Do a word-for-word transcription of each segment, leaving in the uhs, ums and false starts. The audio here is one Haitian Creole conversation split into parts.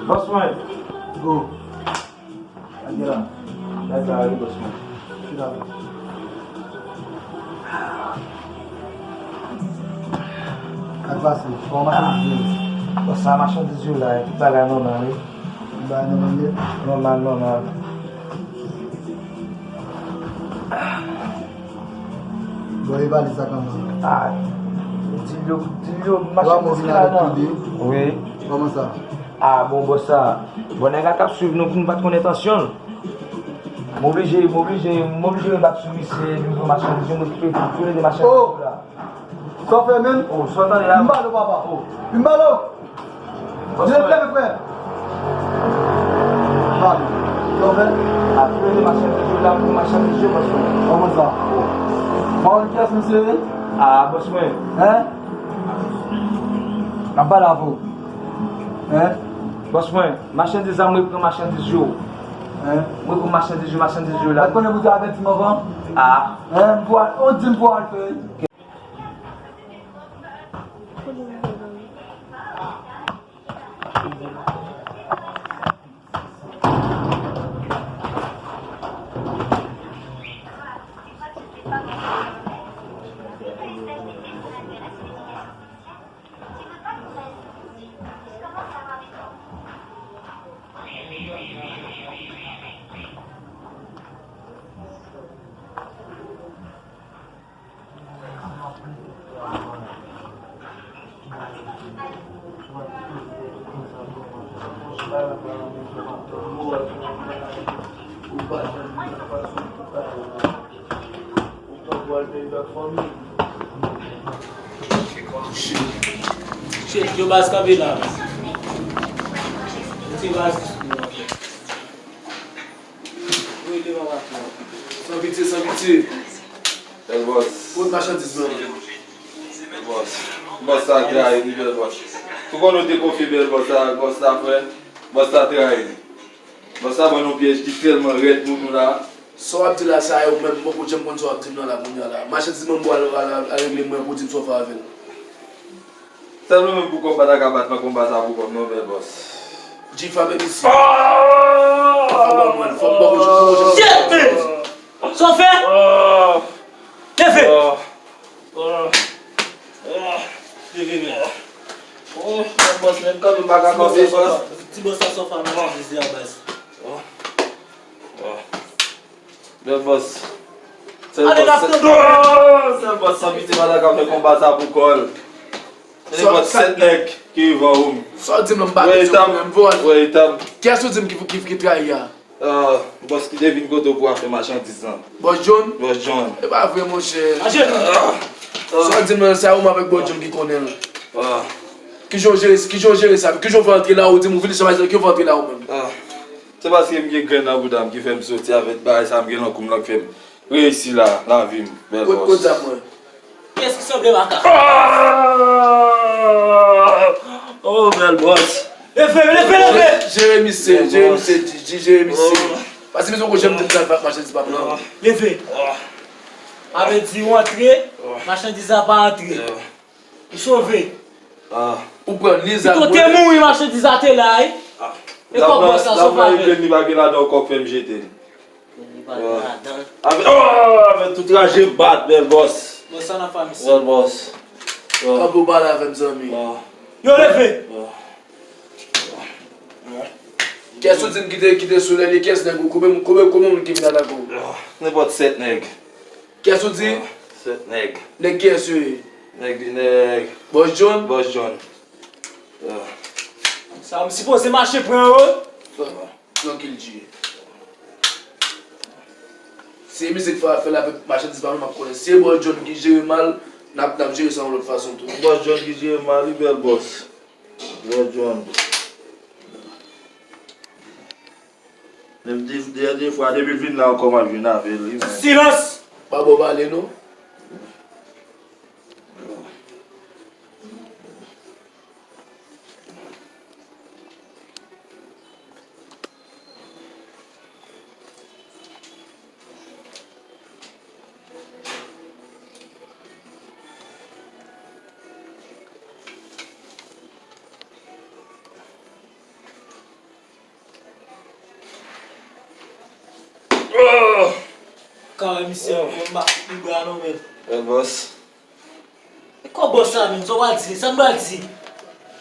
Bòs mwen. Go. Gade la. Gade la, wi, bòs mwen. Chita. Sa k pase? Kòman machandiz yo? Bòs, sa machandiz yo la, tout bagay nòmal, wi. Tout bagay nòmal nèt? Nòmal, nòmal. Bon, e valiz sa kòman? Ah, di l yo, di l yo, machandiz la nan. Wi. Kòman sa? Ah, bon, bòs sa. Bon, nèg la t ap swiv nou, nou pa t konn entansyon l. M oblije, m oblije, m oblije rebak sou misye, vin pran machandiz yo, m rekipe tou, tou le de machandiz yo la. Sa w fè menm? Oh, sa w tande la? M ba l, papa. Oh. M ba l. Bòs mwen. Leve, frè. M ba l. Sa w fè? A, tou le de machandiz yo la, pou machandiz yo, bòs mwen. Kòman sa? Oh. Pawòl kiyès misye ye? Ah, bòs mwen. Hein? N ap pale avè w. Hein? Bòs mwen, machandiz la, mwen pran machandiz yo. Hein? Mwen pran machandiz yo, machandiz yo la. Mwen konnen pou te avèti m anvan. Ah. Hein? M pou al, on di m pou al fè. Shit, yo baz kanpe la. Mete baz. Wi, devan patwon. San pitye, san pitye. Bèl bòs. Kot machandiz mwen? Bèl bòs. Bòs sa trayi nou, bèl bòs. Ou konnen w te konfye bèl bòs sa ak bòs la, frè? Bòs sa trayi nou. Bòs sa ban nou pyèj ki tèlman rèd pou nou la. Sa w ap di la, sa yo menm, m poko janm konn sa w ap di m nan la kounye a la. Machandiz mwen, m pral al, al, al regle mwen pou di m sa w fè avè l. Sèl mwen menm pou kò m pa ta ka bat nan konba sa pou kò m non, bèl bòs. G frape misye. Fò m ba w mwen, fò m ba w mwen. Shit, man! Sa w fè? Leve! Leve, men. Oh, bèl bòs, menm kanpe m pa ka kanpe, bòs. Ti bòs sa sòfa nan dize a baz. Bèl bòs. Sèl bòs, sèl bòs san pitye pa ta ka fè konba sa pou kò l. Se nenpòt sèt nèg ki rive anwo m. Sa w di m lan, m pa bezwen pwoblèm, vwal. Kiyès ou di m ki, ki, ki trayi a? Ah, bòs ki te vin kote w pou afè machandiz lan. Bòs John? Bòs John. E pa vre, monchè. Sa w di m lan, se ou m avèk Bòs John ki konnen l. Kijan w jere, kijan w jere sa? Kijan w fè antre la, ou di m ou vin chan machandiz lan, kijan w fè antre la ou menm? Se paske m gen grenn nan bouda m ki fè m soti avèk bagay sa m gen nan kou m lan k fè m reyisi la, lavi m, bèl bòs. Kot, kot zam mwen? Kiyès ki sanble makak? Oh, bèl bòs. Leve, leve, leve! Jere misye, jere misye, Djidji, jere misye. Pase misye poko janm di m sa l fè ak machandiz pa m lan. Leve. Sa vle di ou antre, machandiz la pa antre. Ou sove. Ah. Ou pran li zam mwen. Pito w te mouri, machandiz la te la, wi. E kòk bòs la sòfa avè l. Li pa gen ladan, kòk fè m jete l. Li pa gen ladan. Avè, oh, avè tout raje bat, bèl bòs. Bòs sa nan fami si. Bèl bòs. Kanpe w pale avè m, zanmi. Yo, leve. Kiyès ou di m ki te, ki te sou lè li, kiyès nèg ou, konbyen, konbyen, konbyen moun ki vin atake w? Nenpòt sèt nèg. Kiyès ou di? Ah, sèt nèg. Nèg kiyès yo ye? Nèg, nèg. Bòs John? Bòs John. Ah. Sa m sipoze mache pran yo? Trankil, Djidji. Si e mizik fè afè l avèk machandiz pa nou, m ap konnen. Si e Bòs John ki jere mal, n ap, n ap jere sa yon lòt fason tou. Bòs John ki jere mal, wi, bèl bòs. Bòs John. Menm de, de, de fwa, depi l vin la ankò, m ap jwenn avè l, wi, men. Silans! Pa ba w pale, non. Misye ankò, m pa fout li bra non, men. Bèl bòs. E kò bòs la menm, sa w pral di? Sa n pral di?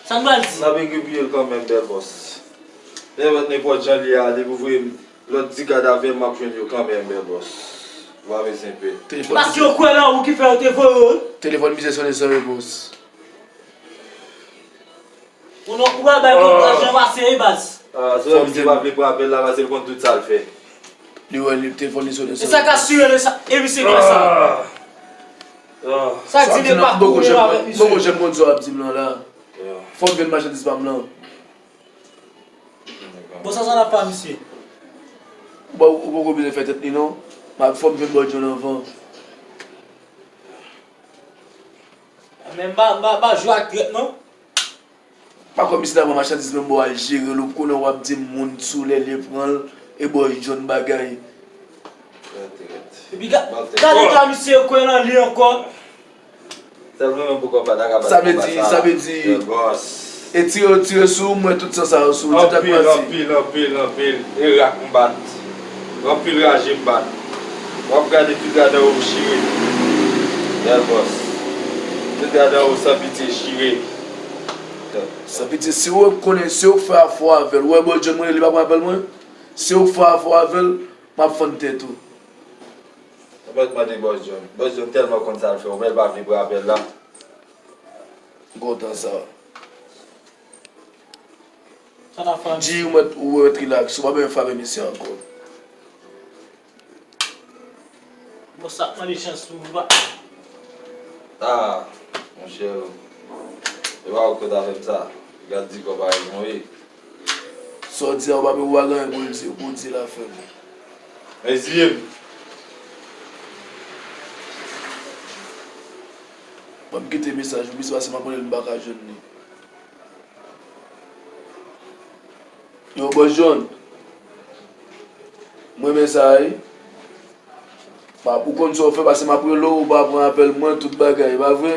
Sa n pral di? N ap egipye l kanmenm, bèl bòs. Nenpòt, nenpòt jan li ye a, depi w voye m lòt dis gad avè m, m ap jwenn yo kanmenm, bèl bòs. Ou pa bezwen pè. Paske yo kwè nan ou ki fè yo te voye w, wi. Telefòn misye sonnen san repons. Ou non, ou pral bay kòb lajan pase, wi, baz. Ah, se misye pa vle pran apèl la, paske l konn tout sa l fè. Li wè li telefòn li sonnen. E sa k asire l, e sa, e misye kwè sa. Sa k di li pa konnen avèk misye. Poko janm konn sa w ap di m lan la. Fò m jwenn machandiz pa m lan. Bon, sa, sa n ap fè a misye? Ou pa, ou poko bezwen fè tèt li non. M ap, fò m jwenn Bòdjòn anvan. Men m pa, m pa, m pa jwe ak trèt non. Pa kwè misye ta pran machandiz menm bò al jere l, ou konnen w ap di m moun sou lè l pran l, e Bòdjòn bagay. Epi ga-, gade jan misye kwè nan li ankò. Sèl mwen menm poko pa ta ka bat konba sa. Sa vle di, sa vle di, e tire yo tire sou ou, m wè tout san sa yo sou ou, tèt ak pati. Anpil, anpil, anpil, anpil. E rak m bat. Anpil raje m bat. W ap gade tout radan yo m chire. Bèl bòs. Tout radan yo san pitye chire. San pitye, si w konnen, si w fè afè avè l, ou wè Bòdjòn mwen, li pa pran apèl mwen. Si w fè afè avè l, m ap fann tèt ou. Ou mèt mande Bòs John. Bòs John tèlman konn sa l fè, ou wè l pa vle pran apèl la. M kontan sa. Sa n ap fè a misye? Dji, ou mèt, ou mèt rilaks, ou pa bezwen frape misye ankò. Bon, sa ap mande chans pou ou pa. Ah, monchè, e pa ou k konn avè m sa. Gad di kò parèy mwen ye. Sa w di a, ou pa, ou pa gen anyen pou w di, pou w di l a fè m. Reziye m. Ban m kite mesaj ou, misye pase m ap rele l, m pa ka jwenn li. Yo, Bòs John. M renmen sa, wi. Pa, ou konn sa w fè, pase m ap rele w, ou pa pran apèl mwen, tout bagay, e pa vre?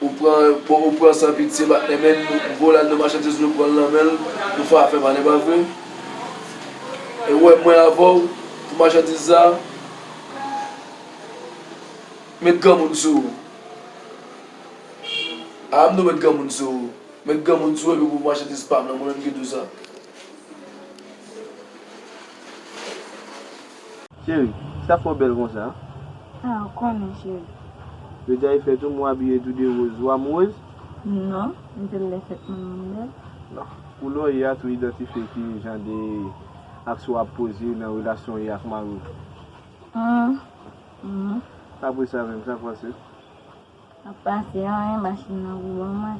Ou pran, bon, ou pran san pitye, patnè, men nou voye l al nan machandiz, nou pran l nan men l, nou fè afè pa l, e pa vre? E ou wè mwen avè w, pou machandiz sa, met granmoun sou ou. A, m tou met granmoun sou ou. Met granmoun sou ou, epi pou machandiz pa m nan, mwen menm ki di w sa. Cheri, sa fè w bèl konsa? A, ou konnen, cheri. Yo di a e fèt ou, mwen abiye tou de woz. Ou amoureuse? Non, m te lè fèt mwen, mwen bèl. Non. Koulè w ye a tou idantifye ki jan de aksyon w ap poze nan relasyon w ye ak mari w. Hum, hum. Apre sa menm, sa k pase? Sa k pase anyen, machin nan pou ban mwen.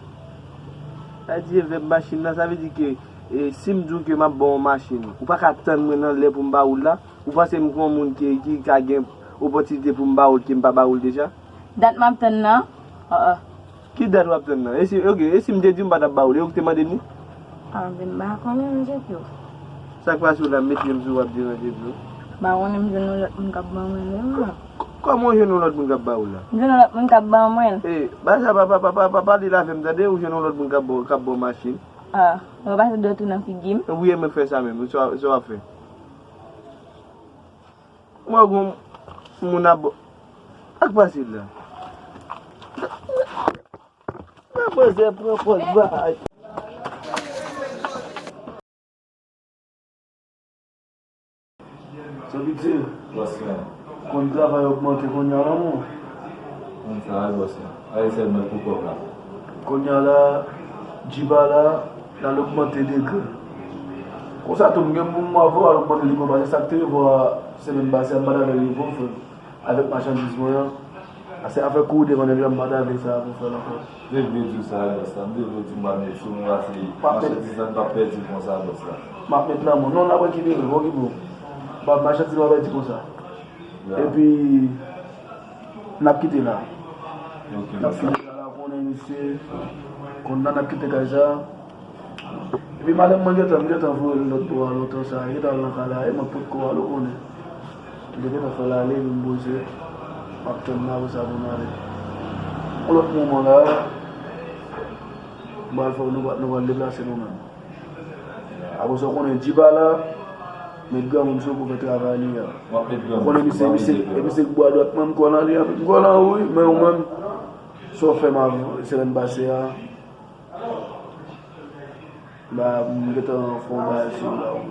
Sa di e vèb machin nan, sa vle di ke, e, si m di w ke m ap ba w yon machin, ou pa ka tann mwen nan lè pou m ba ou l la? Ou panse m gon moun ki, ki ka gen opòtinite pou m ba ou l ke m pa ba ou l deja? Dat m ap tann nan? Ah, ah. Ki dat w ap tann nan? E si, ok, e si m te di w m pa t ap ba ou l, e ou ki te mande m li? Ah, men m pa konnen, men se tou. Sa k pase w la, m met men m sou w ap deranje m tou? M pa konnen, m jwenn yon lòt moun k ap ban mwen l, wi, mwen. K-, kòman w jwenn yon lòt moun k ap ba ou l la? M jwenn yon lòt moun k ap ban mwen l. E, bagay sa pa, pa, pa, pa, pa pale l avè m, tande, ou jwenn yon lòt moun k ap ba w, k ap ba w machin. Ah, mwen pase dwèt ou nan figi m. Wi, e mwen k fè sa menm, sa, sa w ap fè? Mwen gon moun ap, ak pase la. Nan manzè pran pòz bagay. San pitye. Bòs la. Konn travay ogmante kounye a la non. Konn sa a bòs la. Ay sèlman pou kòb la. Kounye a la, djib a la, l al ogmante degre. Konsa tou, m gen pou m avè w al ogmante degre, paske sa k te revwa semèn pase a, m pa t avè l revwa, frè m. Avèk machandiz mwen an, ase afè kouri devan nèg la, m pa t avè sa pou fè l ankò. M te vle di w sa, bòs la, m te vle di w m pa met sou nou, ase machandiz la n p ap pèdi konsa, bòs la. M ap met nan men w. Non, n ap rekipere, m okipe w. M pa, machandiz m pa pèdi konsa. Epi, n ap kite la. N ap kite la, la konnen misye, konn nan n ap kite kay sa. Epi madanm mwen gentan, m gentan voye l lòt bò a lontan sa, gentan al nan kay la, e mwen potko al, ou konnen. M te gentan fè l ale, epi m poze, m ap tann l apre sa pou n ale. Yon lòt moman la, m pral fè, nou pral, nou pral deplase nou menm. Apre sa, ou konnen, djib a la, Met granmoun sou pou fè travay li a. W ap met granmoun. Konnen misye, misye, e misye k bwa dwat mwen, m kwè nan li anpil. M kwè nan ou wi, men ou menm, sa w fè m semèn pase a, ba, m gentan fè yon bagay sou ou la wi.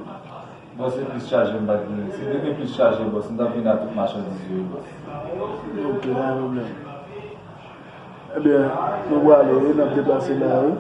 Bòs, se plis chaje m pa t gen. Si m te gen plis chaje, bòs, m t ap vin ak tout machandiz yo wi, bòs. Ok, pa gen pwoblèm. Ebyen, nou prale wi, n ap deplase la wi.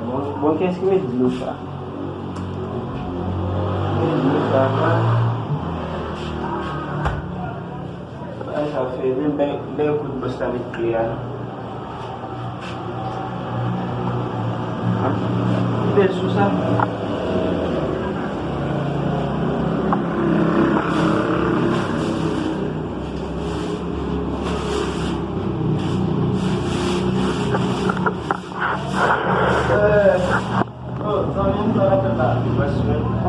Bon, bon, kiyès ki met dlo sa? Met dlo sa, sa. Bagay sa fè menm bèl, bèl kout bòs la met kle a, non? Bèl sou sa. Eh, oh, zanmi m, sa w ap fè la?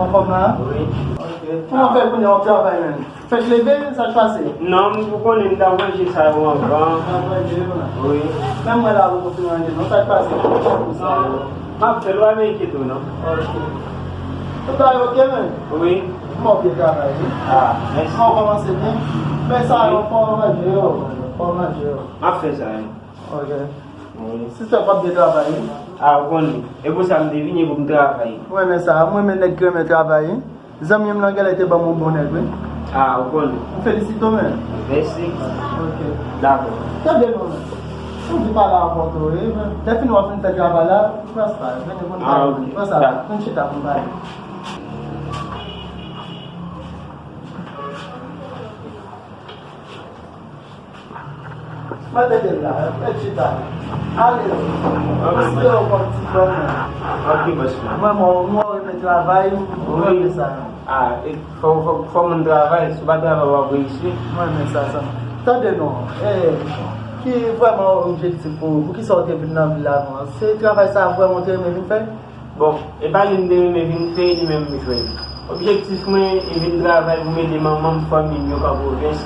Anfòm la? Wi. Ok. Kòman w fè kounye a w ap travay menm? Frèch leve, sa k pase? Non, m, ou konnen m t ap ranje sa yo anvan. T ap ranje yo la? Wi. Menm mwen la, ou konfime ranje non, sa k pase? M ap fè l, w pa enkyete w non. Ok. Tout bagay ok menm? Wi. Kòman w byen travay wi? Ah, mèsi. Kòman w kòmanse byen? Men sa yo, fò w ranje yo. Fò w ranje yo. M ap fè sa wi. Ok. Wi. Sistè, w ap byen travay wi. Ah, ou konnen. E pou sa m te vini pou m travay. Mwen renmen sa. Mwen renmen nèg ki renmen travay wi. Zanmi m nan genlè te ban m yon bon nèg wi. Ah, ou konnen. M felisite w men. Mèsi. Ok. Dakò. Tande non men. Ou di pale avè w tou wi. Lè fini w ap fin fè travay la, pran sa, vini pou n pale. Pran sa, vin chita pou n pale. Mwen te gen la, mwen chita. Ale, espere w konn ti frè mwen. Ok, bòs mwen. Mwen, mwen, mwen renmen travay, mwen renmen sa. Ah, e, fò, fò, fò moun travay, si w pa travay, w ap reyisi. Mwen renmen sa, sa. Tande non, e, ki vrèman objektif ou, poukisa w te vin nan vil la non? Se travay sa vrèman w te renmen vin fè? Bon, e pa li m te renmen vin fè, li menm m jwenn. Objektif mwen, e vin travay pou m ede manman m, fanmi m yo k an pwovens.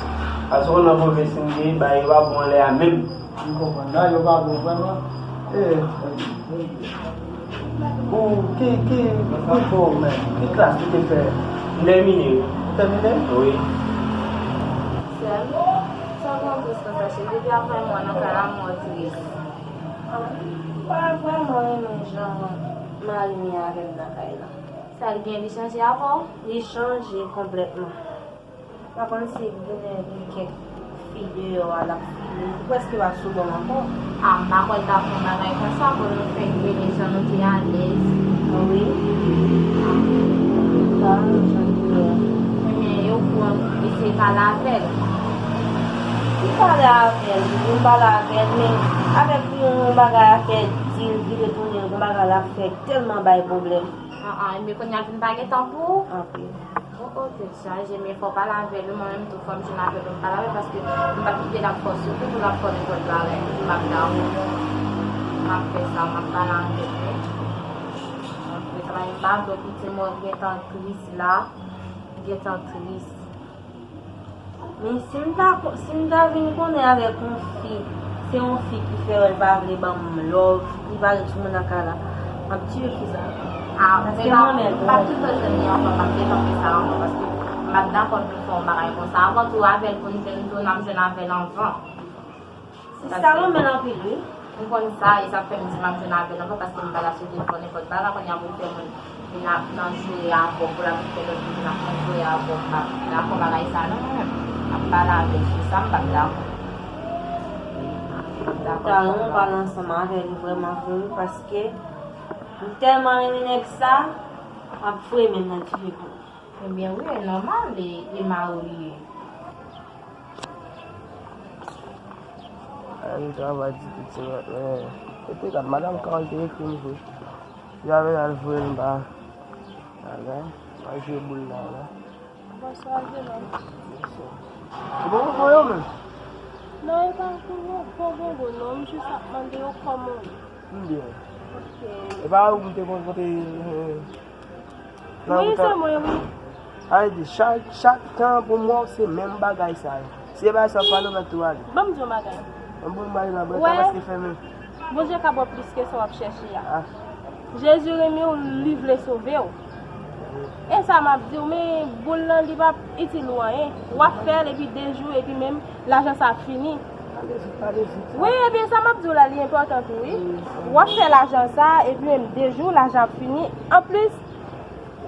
Paske w konn nan pwovens m te ye, bagay yo pa bon anlè a menm. M konprann. Bagay yo pa bon vrèman. E, ou, ki, ki nivo w menm? Ki klas ou te fè? M tèmine. Ou tèmine? Wi. Sè m, sa w pran plis konsa, cheri? Depi apre mwen nan kay la, mwen tris. M pa vrèman renmen jan mari m ye avè m nan kay la. Sa l gen, li chanje avè w? Li chanje konplètman. M pa konn si genlè gen kèk fi deyò a l ap file. Li prèske pa sou bò m ankò. A, m pa kwè l ta fè yon bagay konsa pou nou fèk rele jan nou te alèz. Wi. A, m pa wè jan li ye a. Ebyen, yo pran, eseye pale avè l. Li pale avè l, li pale avè l, men avèk yon bagay afè dil, vire tounen, yon bagay l ap fè tèlman bay pwoblèm. An, an, ebyen kounye a l vin pa gen tan pou ou? Anpil. O, o, tèt chaje, men fò w pale avè l wi, mwen menm tou fò m jwenn avè l pou m pale avè l, paske m p ap kite l ap fè w soufri pou l ap fè w nenpòt bagay, m p ap dakò. M ap fè sa, m ap pale avè l wi. M ap fè sa, m pa vle w kite m wè w gentan tris la, gentan tris. Men si m ta, si m ta vin konnen avèk yon fi, se yon fi ki fè wè l pa vle ban m love, li pa ret sou mwen nan kay la, m ap tiye fi sa. A, paske mwen menm, m pa t gentan jwenn li ankò, m ap gentan fè sa ankò, paske m pa t dakò pou fè yon bagay konsa. Avan tou, avè l pou n jwenn tou, n ap jwenn avè l anvan. Sista renmen l anpil wi. M konn sa, e sa k fè m di m ap jwenn avè l anvan, paske m pa ta sou telefòn nenpòt bagay, kounye a pou l fè moun vin ap nan jwe avè w, pou l ap fè lòt moun vin ap nan jwe avè w, m pa dakò bagay sa non mwen menm. M ap pale avè l sou sa, m p ap dakò. M p ap dakò. Ta renmen pale ansanm avè li vrèman vre wi, paske m tèlman renmen nèg sa, m ap voye men l nan dife pou li. Ebyen wi, e nòmal, e, e mari w li ye. Ay, m travay ti piti mwen, men e te gad madanm ka te ekri m vre. Li avè l al voye l ba bagay, pa jwe boul la la. Bonswa, jenòm. Bonswa. Ou pa konprann yo menm? Non, e pa pou bon, bon, bon, non, m jis ap mande yo kòman w ye. M byen. Ok. E pa ou m te konn kote, eh, nan wi, se mwen, wi. Sa vle di, chak, chak tan pou m wè w, se menm bagay sa yo. Si e bagay sa w pale, w mèt tou ale. Ban m di yon bagay. An bon bagay la, bwè, ta prèske fèmen. Bondye ka ba w plis ke sa w ap chèche a. Ah. Jezi renmen w, li vle sove w. E sa m ap di w, men boul lan, li p ap itil ou anyen. W ap fè l epi de jou, epi menm lajan sa ap fini. Wi, ebyen sa m ap di w la, li enpòtan tou, wi. W ap fè lajan sa, epi menm de jou, lajan ap fini. Anplis,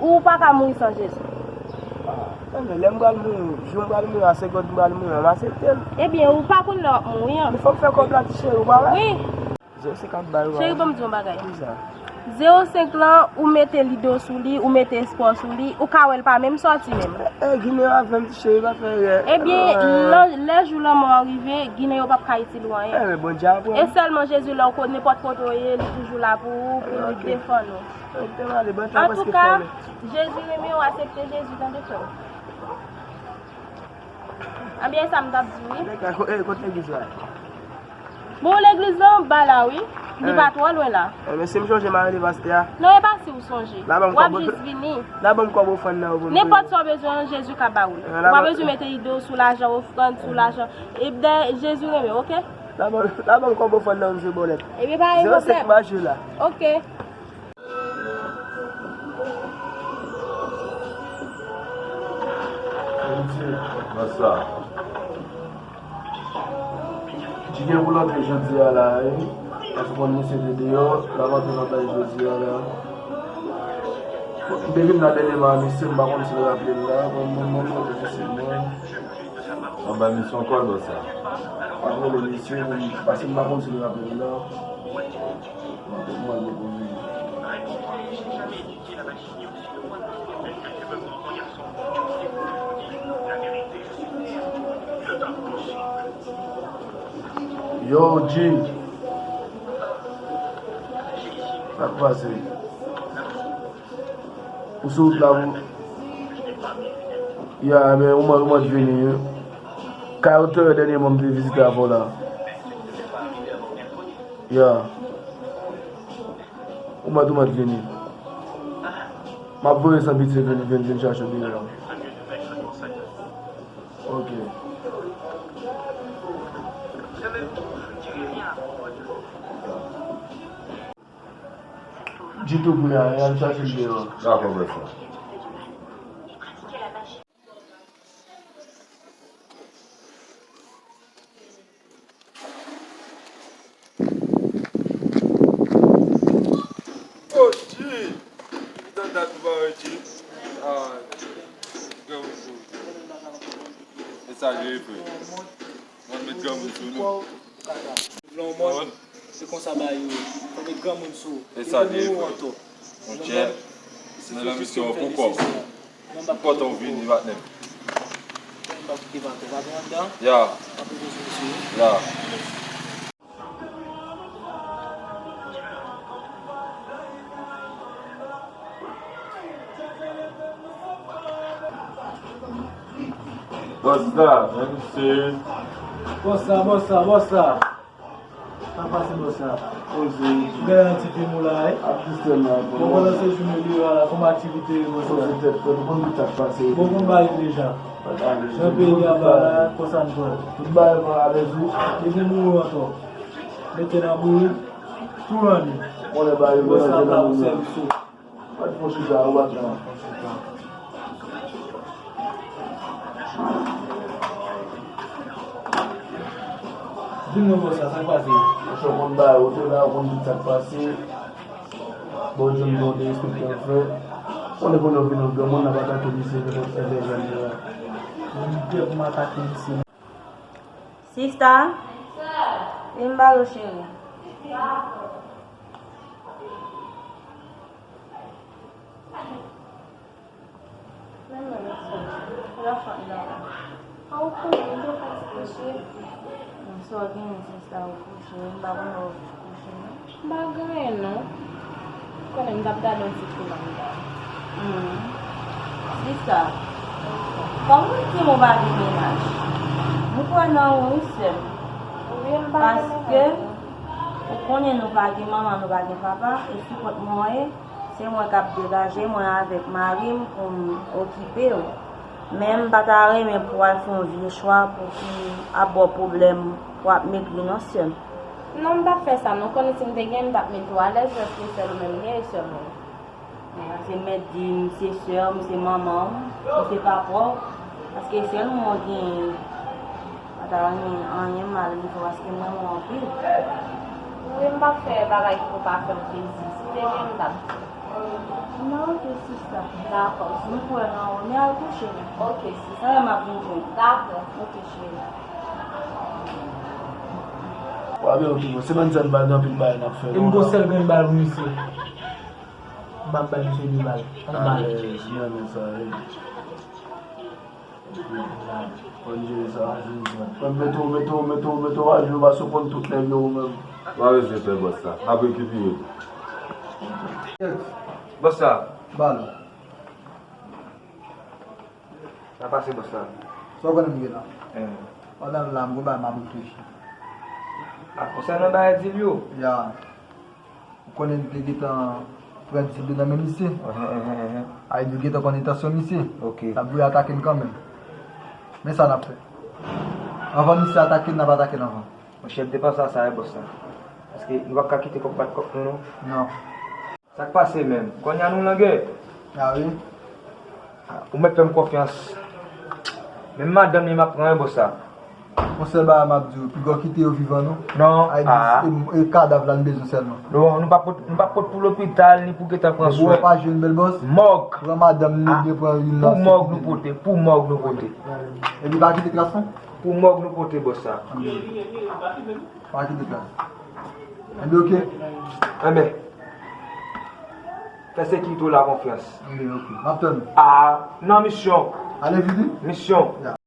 ou pa ka mouri san Jezi. Ah, men lè m pral mouri, jou m pral mouri a, segonn m pral mouri a, m aksepte l. Ebyen, ou pa konn lè w ap mouri an. Men fò m fè kòb la, ti cheri, ou pa wè? Wi. Zewo senk ap bay ou a. Cheri, ban m di yon bagay. Kisa? Zewo senk lan, ou mete lide w sou li, ou mete espwa w sou li, ou ka wè l pa menm sòti menm. E, e, Ginen avè m, ti cheri, pa fè rè. Ebyen, lè, lè jou lanmò an rive, Ginen yo p ap ka itil ou anyen. E, men Bondye aprann. E sèlman Jezi, lè w ko-, nenpòt kote w ye, li toujou la pou ou, pou li defann ou. Antouka, Jezi renmen w, aksepte Jezi, tande frè m. Ebyen, sa m t ap di, wi. Nèg la, ko-, eh, kot legliz la? Bon, legliz lan anba la, wi. Li pa twò lwen la. Eh, men si m chonje, m a rele pastè a. Non, e pa si w sonje. W ap jis vini. La ban m kòb ofrann nan pou m peye. Nenpòt sa w bezwen an, Jezi ka ba ou l. Ou pa bezwen mete ide w sou lajan ofrann, sou lajan. E dayè, Jezi renmen w, oke? La ban, la ban m kòb ofrann nan pou m jwe bòlèt. Ebyen, pa gen pwoblèm. Zewo senk m a jwe la. Oke. Bonjou. Bonswa. Ti gen pou l antre jodi a la, wi. Paske konn misye te deyò, l ap antre nan kay jodi a la. Bon, m te vin la dènyèman a misye, m pa konn si l raple l la. Bon, mwen, mwen, mwen, mwen, mwen. Anba misye ankò, bòs la. M ap rele misye, paske m pa konn si l raple l la. Yo, G. Sa k pase? Ou sou wout la pou. Ya, men, ou mèt, ou mèt vini, wi. Kay ou te wè dènyèman m te vizite avè w la. Ya. Ou mèt, ou mèt vini. M ap voye san pitye vin, vin, vin chache w deyò. Ok. Ditou pou y al, y al chache l deyò. Dakò, bèf la. Oh, G! Kijan dat nou pa wè, G? Ah, granmoun sou. E sa, G, frè. Mwen met granmoun sou nou. Vle yon mòn, se konsa bagay yo ye. Fò met granmoun sou ou. E sa l ye, frè. Monchè, nou nan misyon an pou kòb. M kontan w vini, patnè m. M ap kite patnè, patnè anndan. Ya. M ap poze sou misye. Ya. Bòs la, men misye. Bòs la, bòs la, bòs la. Sa k pase, bòs la? Poze. Ou gen yon ti fim ou la, wi? Ap distè m la, bon. Bon, pandan se jounen deyò a la, kòman aktivite yo, bòs la? Poze tèt, frè, nou konn tout sa k pase. Bon, konn bagay deja. Nan peyi a ba la, konsa n pran. Tout bagay pran alèz ou. Depi nou ankò. Mete nan bourik, tou ranni. Konnen bagay yo, bòs la, la pou sèvis ou. Pa t fon chita, ou pa t la. Di m non, bòs la, sa k pase? Monchè, w konn bagay, ou te la, ou konn tout sa k pase. Bondye m, Bondye respekte l, frè. Konnen pou nou vin yon granmoun, n ap atake misye, nan fè jèn la. Mwen m prè pou m atake misye. Sista, vin ba yo, cheri. Menm nan sou. Lafant nan. A, ou konnen, m te fè ti kouche. Sa w genyen, sista, ou kouche? M pa konn wè w kouche, non. M pa gen anyen, non. Ou konnen, m t ap gade yon ti fim anndan. Hmm. Sista, kòman w di m ou pa gen mennaj? M kwè nan ou, wi, sè m. Paske ou konnen nou pa gen manman, nou pa gen papa, e sou kont mwen ye, se mwen k ap degaje mwen avèk mari m pou m okipe w. Men m pa ta renmen pou w al fè yon vye chwa pou ki ap ba w pwoblèm, pou w ap mekri non, sè m. Non, m p ap fè sa non. Konnen si m te gen, m t ap mete w alèz, paske sèl ou menm gen, e sèl mwen. Men se mèt di m se sè w, m se manman w, m se papa w, paske sèl mwen w genyen. Pa ta renmen anyen mal li fè w, paske m renmen w anpil. Wi, m p ap fè bagay ki pou pa fè w plezi. Si te gen, m t ap di w. Non, ok, sista. Dakò. M kwè nan ou. Men al kouche, non. Ok, sista. Talè m ap vin jwenn ou. Dakò. Ok, cheri. W ap byen, ok, bon. Se bann zam bal, gen anpil bagay n ap fè. E m gon sèl grenn bal pou misye. M ap bay misye de bal. Yon bal. Alèz, m renmen sa, wi. Konn jere sa. Konn mete w, mete w, mete w, mete w a jou, paske w konn tout nèg yo ou menm. Pa bezwen pè bòs la. M ap rekipere. Bòs la. Bal. Sa pase bòs la. Sa w konnen m gen la? Eh. Pandan m la, m gon bagay m ap reflechi. A, konsènan bagay dil yo? Ya. Ou konnen m te gentan pran dil yo nan men misye. Ahan, ahan, ahan. Ay, nou gentan konn entansyon misye. Ok. L ap voye atake n kanmenm. Men sa n ap fè. Anvan misye atake n, n ap atake l anvan. Monchè, m te panse a sa, wi, bòs la. Paske nou p ap ka kite kòk bat kòk nou, non. Non. Sa k pase menm? Kounye a nou nan gè? A wi. Ou mèt fè m konfyans. Menm madanm li m ap pran, wi, bòs la. Yon sèl bagay m ap di w, piga w kite yo vivan, non. Non, a. Ay, e, e kadav la n bezwen sèlman. Non, nou pa pot, nou pa pot pou lopital, ni pou gentan pran swen. Depi w pa jwenn bèl bòs, mòg. Pran madanm li, oubyen pran youn nan. Pou mòg nou pote, pou mòg nou pote. Epi pa kite tras, non. Pou mòg nou pote, bòs la. Pa kite tras. Enben, ok. Enben, fè sekirite w la konfyans. Enben, ok. M ap tann ou. A, nan misyon. Ale vini. Misyon. Ya.